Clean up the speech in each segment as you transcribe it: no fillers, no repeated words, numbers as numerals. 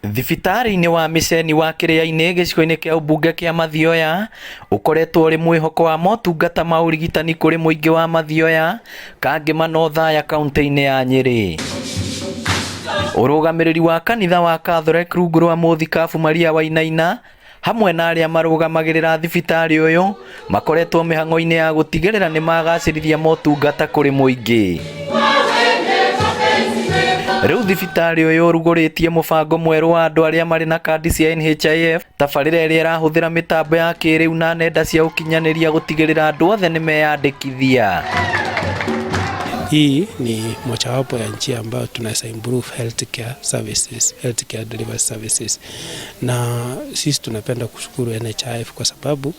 Thibitarĩ-inĩ wa Mĩceni wa Kĩrĩa-inĩ gĩcigo-inĩ kĩa ũmbunge kĩa Mathioya, ũkoretwo ũrĩ mwĩhoko wa motungata ma ũrigitani kũrĩ mũingĩ wa Mathioya, Kangema na Othaya kauntĩ-inĩ ya Nyĩrĩ. Ũrũgamĩrĩri wa kanitha wa Catholic rungu rwa mũthikabu Maria Wainaina hamwe na arĩa marũgamagĩrĩra thibitarĩ ũyũ makoretwo mĩhang'o-inĩ ya gũtigĩrĩra nĩ magacĩrithia motungata kũrĩ mũingĩ. Rĩu thibitarĩ ũyũ ũrugũrĩtie mũbango mwerũ wa andũ arĩa marĩ na kandi cia NHIF, tabarĩra ĩrĩa ĩrahũthĩra mĩtambo ya kĩrĩu na nenda cia ũkinyanĩria gũtigĩrĩra andũ othe nĩ meyandĩkithia. Hii ni mojawapo ya njia ambayo tunaweza improve healthcare services, healthcare delivery services. Na sisi tunapenda kushukuru NHIF kwa sababu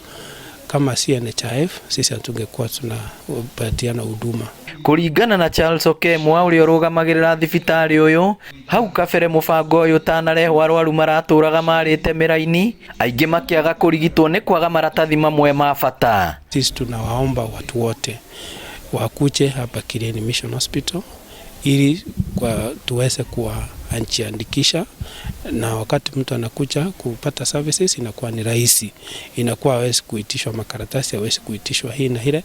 kama si NHIF sisi hatungekuwa tunapatiana huduma. Kũringana na Charles Okemwa ũrĩa ũrũgamagĩrĩra thibitarĩ ũyũ, hau kabere mũbango ũyũ ũtanarehwo arwaru maratũraga marĩte mĩraini, aingĩ makĩaga kũrigitwo nĩ kwaga maratathi mamwe ma bata. Sisi tunawaomba watu wote wakuje hapa Kiriaini Mission Hospital ili kwa tuweze kuwajiandikisha, na wakati mtu anakuja kupata services inakuwa ni rahisi, inakuwa hawezi kuitishwa makaratasi, hawezi kuitishwa hii na ile,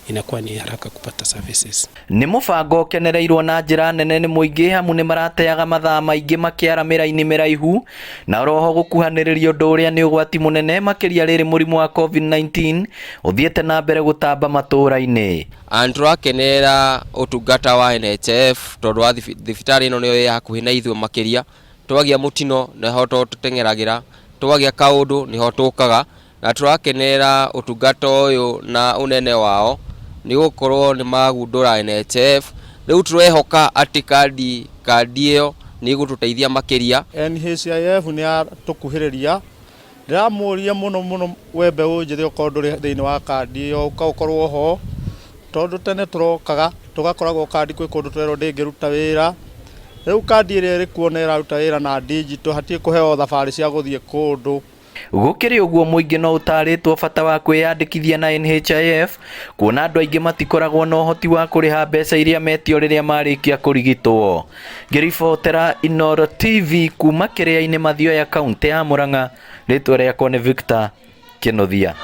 inakuwa ni haraka kupata services. Nĩ mũbango ũkenereirwo na njĩra nene nĩ mũingĩ amu nĩ marateaga mathaa maingĩ makĩara mĩraini mĩraihu na oroho gũkuhanĩrĩria ũndũ ũrĩa nĩ ũgwati mũnene makĩria rĩrĩ mũrimũ wa COVID-19 ũthiĩte na mbere gũtamba matũũra-inĩ. Na tũrakenerera ũtungata wa NHIF tondũ wa thibitarĩ ĩno nĩyo ĩ hakuhĩ na ithuĩ makĩria. Twagĩa mũtino nĩho tũteng'eragĩra, twagĩa kaũndũ nĩho tũkaga, na tũrakenerera ũtungata ũyũ na ũnene wao nĩ gũkorwo nĩ magundũra NHIF. Rĩu tũrehoka atĩ kandi ĩyo nĩ ĩgũtũteithia makĩria. NHIF nĩ yatũkuhĩrĩria. Ndĩramũria mũno mũno we mbeũ njĩthĩ, okorwo ndũrĩ thĩinĩ wa kandi ĩyo, ũka ũkorwo ho, tondũ tene tũrokaga tũgakoragwo kandi kwĩ kũndũ twerwo ndĩngĩruta wĩra. Rĩu kandi ĩrĩa ĩrĩ kuo na ĩraruta wĩra na digital, hatirĩ kũheo thabarĩ cia gũthiĩ kũndũ. Gũkĩrĩ ũguo, mũingĩ no ũtarĩtwo bata wa kwĩyandĩkithia na NHIF kuona andũ aingĩ matikoragwo na ũhoti wa kũrĩha mbeca iria metio rĩrĩa marĩkia kũrigitwo. Ngĩribotera Inooro TV kuma Kĩrĩa-inĩ, Mathioya, kaũntĩ ya Murang'a, rĩtwa rĩakwa nĩ Victor Kĩnuthia.